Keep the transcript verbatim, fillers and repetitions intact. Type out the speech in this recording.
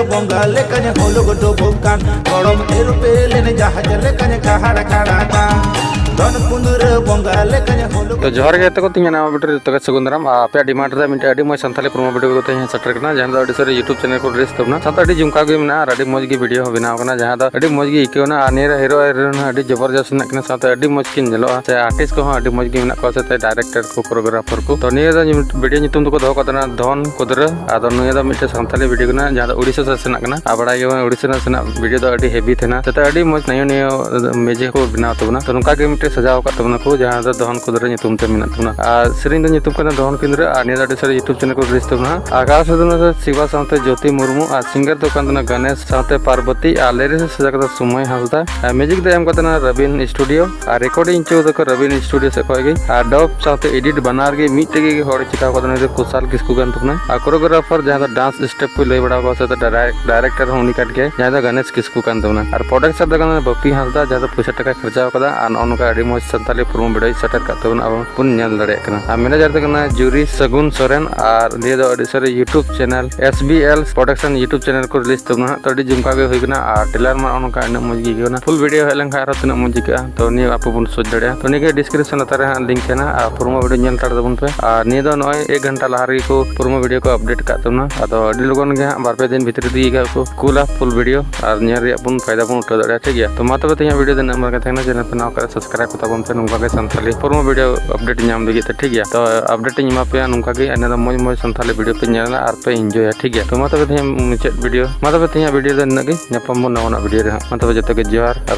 ᱵᱚᱸᱜᱟ ᱞᱮᱠᱟᱧ ᱦᱚᱞᱚᱜ ᱰᱚᱵᱚᱜ ᱠᱟᱱ, ᱜᱚᱲᱚᱢ ᱮᱨᱚᱯᱮᱞᱮᱱ ᱡᱟᱦᱟᱡᱽ ᱞᱮᱠᱟᱧ ᱠᱟᱦᱟᱲ ᱠᱟᱲᱟ ᱠᱟᱱ, ᱫᱷᱚᱱ ᱠᱩᱸᱫᱽᱨᱟᱹ ᱵᱚᱸᱜᱟ ᱞᱮᱠᱟᱧ ᱦᱚᱞᱚᱜ᱾ ᱛᱚ ᱡᱚᱦᱟᱨ ᱜᱮ ᱜᱟᱛᱮ ᱠᱚ, ᱛᱤᱧ ᱱᱟᱣᱟ video ᱨᱮ ᱡᱚᱛᱚ ᱜᱮ ᱥᱟᱹᱜᱩᱱ ᱫᱟᱨᱟᱢ᱾ ᱟᱨ ᱟᱯᱮᱭᱟᱜ demand ᱨᱮ ᱢᱤᱫᱴᱮᱱ ᱟᱹᱰᱤ ᱢᱚᱡᱽ ᱥᱟᱱᱛᱟᱲᱤ promo video ᱠᱟᱛᱮ ᱦᱮᱡ ᱥᱮᱴᱮᱨ ᱠᱟᱱᱟ, ᱡᱟᱦᱟᱸ ᱫᱚ ᱟᱹᱰᱤ ᱥᱟᱹᱨᱤ YouTube channel ᱠᱚ release ᱛᱟᱵᱚᱱᱟ᱾ ᱥᱟᱶᱛᱮ ᱟᱹᱰᱤ ᱡᱚᱢᱠᱟᱣ ᱜᱮ ᱢᱮᱱᱟᱜᱼᱟ ᱟᱨ ᱟᱹᱰᱤ ᱢᱚᱡᱽ ᱜᱮ video ᱦᱚᱸ ᱵᱮᱱᱟᱣ ᱠᱟᱱᱟ, ᱡᱟᱦᱟᱸ ᱫᱚ ᱟᱹᱰᱤ ᱢᱚᱡᱽ ᱜᱮ ᱟᱹᱭᱠᱟᱹᱣ ᱮᱱᱟ᱾ ᱟᱨ ᱱᱤᱭᱟᱹ ᱨᱮ hero heroine ᱟᱹᱰᱤ ᱡᱚᱵᱚᱨᱡᱚᱥ ᱢᱮᱱᱟᱜ ᱠᱤᱱᱟ, ᱥᱟᱶᱛᱮ ᱟᱹᱰᱤ ᱢᱚᱡᱽ ᱠᱤᱱ ᱧᱮᱞᱚᱜᱼᱟ, ᱥᱮ artist ᱠᱚᱦᱚᱸ ᱟᱹᱰᱤ ᱢᱚᱡᱽ ᱜᱮ ᱢᱮᱱᱟᱜ ᱠᱚᱣᱟ, ᱥᱟᱶᱛᱮ director ᱠᱚ, choreographer ᱠᱚ᱾ ᱛᱚ ᱱᱤᱭᱟᱹ ᱫᱚ video ᱧᱩᱛᱩᱢ ᱫᱚᱠᱚ ᱫᱚᱦᱚ ᱠᱟᱫᱟ ᱫᱷᱚᱱ ᱠᱩᱫᱽᱨᱟᱹ᱾ ᱟᱫᱚ ᱱᱤᱭᱟᱹ ᱫᱚ ᱢᱤᱫᱴᱮᱱ ᱥᱟᱱᱛᱟᱲᱤ video ᱠᱟᱱᱟ, ᱡᱟᱦᱟᱸ ᱫᱚ ᱳᱰᱤᱥᱟ ᱥᱮᱫ ᱥᱮᱱᱟᱜ ᱠᱟᱱᱟ᱾ ᱟᱨ ᱵᱟᱲᱟᱭ ᱜᱮᱭᱟᱵᱚᱱ ᱳᱰᱤᱥᱟ ᱨᱮᱱᱟᱜ video ᱫᱚ ᱟᱹᱰᱤ heavy ᱛᱟᱦᱮᱱᱟ, ᱥᱟᱶᱛᱮ ᱟᱹᱰᱤ ᱢᱚᱡᱽ ᱱᱟᱭᱚ ᱱᱤᱭᱚ music ᱠᱚ ᱵᱮᱱᱟᱣ ᱛᱟᱵᱚᱱᱟ᱾ ᱛᱚ ᱱᱚᱝᱠᱟ ᱜᱮ ᱢᱤᱫᱴᱮᱱ ᱥᱟᱡᱟᱣ ᱟᱠᱟᱫ ᱛᱟᱵᱚᱱᱟ ᱠᱚ, ᱡᱟᱦᱟᱸ ᱫᱚ ᱫᱷᱚᱱ ᱠᱩᱫᱽᱨᱟᱹ ᱧᱩᱛᱩᱢ ᱛᱮ ᱢᱮᱱᱟᱜ ᱛᱟᱵᱚᱱᱟ᱾ ᱟᱨ ᱥᱮᱨᱮᱧ ᱫᱚ ᱧᱩᱛᱩᱢ ᱠᱟᱱᱟ ᱫᱷᱚᱱ ᱠᱩᱫᱽᱨᱟᱹ, ᱟᱨ ᱱᱤᱭᱟᱹ ᱫᱚ ᱟᱹᱰᱤ ᱥᱟᱹᱨᱤ YouTube channel ᱠᱚ release ᱛᱟᱵᱚᱱᱟ᱾ ᱟᱨ ᱠᱟᱦᱟᱲ ᱥᱟᱡᱟᱣ ᱫᱚ ᱥᱤᱵᱟ ᱥᱟᱶᱛᱮ ᱡᱳᱛᱤ ᱢᱩᱨᱢᱩ, ᱟᱨ singer ᱫᱚ ᱠᱟᱱ ᱛᱟᱵᱚᱱᱟ ᱜᱟᱱᱮᱥ ᱥᱟᱶᱛᱮ ᱯᱟᱨᱵᱚᱛᱤ, ᱟᱨ lyrics ᱥᱟᱡᱟᱣ ᱠᱟᱫᱟ ᱥᱩᱢᱟᱹᱭ ᱦᱟᱸᱥᱫᱟ, ᱟᱨ music ᱫᱚ ᱮᱢ ᱠᱟᱫᱟ ᱱᱟ ᱨᱚᱵᱤᱱ Studio, ᱟᱨ recording ᱦᱚᱪᱚ ᱫᱟᱠᱚ ᱨᱚᱵᱤᱱ Studio ᱥᱮᱫ ᱠᱷᱚᱱ ᱜᱮ᱾ ᱟᱨ dub ᱥᱟᱶᱛᱮ edit ᱵᱟᱱᱟᱨ ᱜᱮ ᱢᱤᱫᱴᱮᱡ ᱜᱮ ᱦᱚᱲ ᱪᱤᱠᱟᱹᱣ ᱠᱟᱫᱟ, ᱩᱱᱤ ᱫᱚ ᱠᱩᱥᱟᱞ ᱠᱤᱥᱠᱩ ᱠᱟᱱ ᱛᱟᱵᱚᱱᱟ᱾ ᱟᱨ choreographer ᱡᱟᱦᱟᱸ ᱫᱚ dance step ᱠᱚ ᱞᱟᱹᱭ ᱵᱟᱲᱟ ᱠᱟᱫᱟ, ᱥᱮ direct- director ᱦᱚᱸ ᱩᱱᱤ ᱠᱟᱱ ᱜᱮᱭᱟᱭ, ᱡᱟᱦᱟᱸᱭ ᱫᱚ ᱜᱟᱱᱮᱥ ᱠᱤᱥᱠᱩ ᱠᱟᱱ ᱛᱟᱵᱚᱱᱟ᱾ ᱟᱨ producer ᱫᱚ ᱠᱟᱱᱟ ᱵᱟᱯᱤ ᱦᱟᱸᱥᱫᱟ, ᱡᱟᱦᱟᱸᱭ ᱫᱚ ᱯᱚᱭᱥᱟ ᱴᱟᱠᱟᱭ ᱠᱷᱚᱨᱪᱟᱣ ᱠᱟᱫᱟ᱾ ᱟᱨ ᱱᱚᱜᱼᱚ ᱱᱚᱝᱠᱟ ᱟᱹᱰᱤ ᱢᱚᱡᱽ ᱥᱟᱱᱛᱟᱲᱤ promo video ᱥᱮᱴᱮᱨ ᱠᱟᱜ ᱛᱟᱵᱚᱱᱟ, ᱟᱵᱚ ᱵᱚᱱ ᱧᱮᱞ ᱫᱟᱲᱮᱭᱟᱜ ᱠᱟᱱᱟ᱾ ᱟᱨ manager ᱫᱚ ᱠᱟᱱᱟ ᱡᱩᱨᱤ ᱥᱟᱹᱜᱩᱱ ᱥᱚᱨᱮᱱ, ᱟᱨ ᱱᱤᱭᱟᱹ ᱫᱚ ᱟᱹᱰᱤ ᱥᱟᱹᱨᱤ YouTube channel S B L Production YouTube channel ᱠᱚ release ᱛᱟᱵᱚᱱᱟ ᱦᱟᱸᱜ᱾ ᱛᱚ ᱟᱹᱰᱤ ᱡᱚᱢᱠᱟᱣ ᱜᱮ ᱦᱩᱭ ᱠᱟᱱᱟ, ᱟᱨ trailer ᱢᱟ ᱱᱚᱜᱼᱚ ᱱᱚᱝᱠᱟ ᱤᱱᱟᱹᱜ ᱢᱚᱡᱽ ᱜᱮ ᱟᱹᱭᱠᱟᱹᱣ ᱮᱱᱟ᱾ Full video ᱦᱮᱡ ᱞᱮᱱᱠᱷᱟᱱ ᱟᱨᱦᱚᱸ ᱛᱤᱱᱟᱹᱜ ᱢᱚᱡᱽ ᱟᱹᱭᱠᱟᱹᱜᱼᱟ, ᱛᱚ ᱱᱤᱭᱟᱹ ᱟᱯᱮ ᱵᱚᱱ ᱥᱳᱪ ᱫᱟᱲᱮᱭᱟᱜᱼᱟ᱾ ᱛᱚ ᱱᱤᱭᱟᱹ ᱜᱮ description ᱞᱟᱛᱟᱨ ᱨᱮ ᱦᱟᱸᱜ link ᱛᱟᱦᱮᱱᱟ, ᱟᱨ promo video ᱧᱮᱞ ᱦᱟᱛᱟᱲ ᱛᱟᱵᱚᱱ ᱯᱮ᱾ ᱟᱨ ᱱᱤᱭᱟᱹ ᱫᱚ ᱱᱚᱜᱼᱚᱭ ᱮᱠ ᱜᱷᱚᱱᱴᱟ ᱞᱟᱦᱟ ᱨᱮᱜᱮ ᱠᱚ promo video ᱠᱚ update ᱠᱟᱜ ᱛᱟᱵᱚᱱᱟ, ᱟᱫᱚ ᱟᱹᱰᱤ ᱞᱚᱜᱚᱱ ᱜᱮ ᱦᱟᱸᱜ ᱵᱟᱨ ᱯᱮ ᱫᱤᱱ ᱵᱷᱤᱛᱨᱤ ᱛᱮᱜᱮ ᱦᱟᱸᱜ ᱠᱚ ᱠᱩᱞᱟ full video, ᱟᱨ ᱧᱮᱞ ᱨᱮᱭᱟᱜ ᱵᱚᱱ ᱯᱷᱟᱭᱫᱟ ᱵᱚᱱ ᱩᱴᱷᱟᱹᱣ ᱫᱟᱲᱮᱭᱟᱜᱼᱟ, ᱴᱷᱤᱠ ᱜᱮᱭᱟ? ᱛᱚ ᱢᱟ ᱛᱚᱵᱮ ᱛᱮᱦᱮᱧᱟᱜ video ᱫᱚ ᱤᱱᱟᱹᱜ ᱵᱟᱨ ᱜᱮ ᱛᱟᱦᱮᱱᱟ᱾ Channel ᱯᱮ ᱱᱟᱣᱟ ᱠᱟᱱᱟ subscribe ᱠᱚ ᱛᱟᱵᱚᱱ ᱯᱮ, ᱱᱚᱝᱠᱟ ᱜᱮ ᱥᱟᱱᱛᱟᱲᱤ promo video update ᱧᱟᱢ ᱞᱟᱹᱜᱤᱫ ᱛᱮ, ᱴᱷᱤᱠ ᱜᱮᱭᱟ? ᱛᱚ update ᱤᱧ ᱮᱢᱟ ᱯᱮᱭᱟ ᱱᱚᱝᱠᱟ ᱜᱮ, ᱤᱱᱟᱹ ᱫᱚ ᱢᱚᱡᱽ ᱢᱚᱡᱽ ᱥᱟᱱᱛᱟᱲᱤ video ᱯᱮ ᱧᱮᱞᱟ ᱟᱨ ᱯᱮ enjoyᱟ, ᱴᱷᱤᱠ ᱜᱮᱭᱟ? ᱛᱚ ᱢᱟ ᱛᱚᱵᱮ ᱛᱮᱦᱮᱧ ᱢᱩᱪᱟᱹᱫ video, ᱢᱟ ᱛᱚᱵᱮ ᱛᱮᱦᱮᱧᱟᱜ video ᱫᱚ ᱱᱤᱱᱟᱹᱜ ᱜᱮ, ᱧᱟᱯᱟᱢ ᱵᱚᱱ ᱱᱟᱣᱟᱱᱟᱜ video ᱨᱮ ᱦᱟᱸᱜ᱾ ᱢᱟ ᱛᱚᱵᱮ ᱡᱚᱛᱚ ᱜᱮ ᱡᱚᱦᱟᱨ ᱟᱨ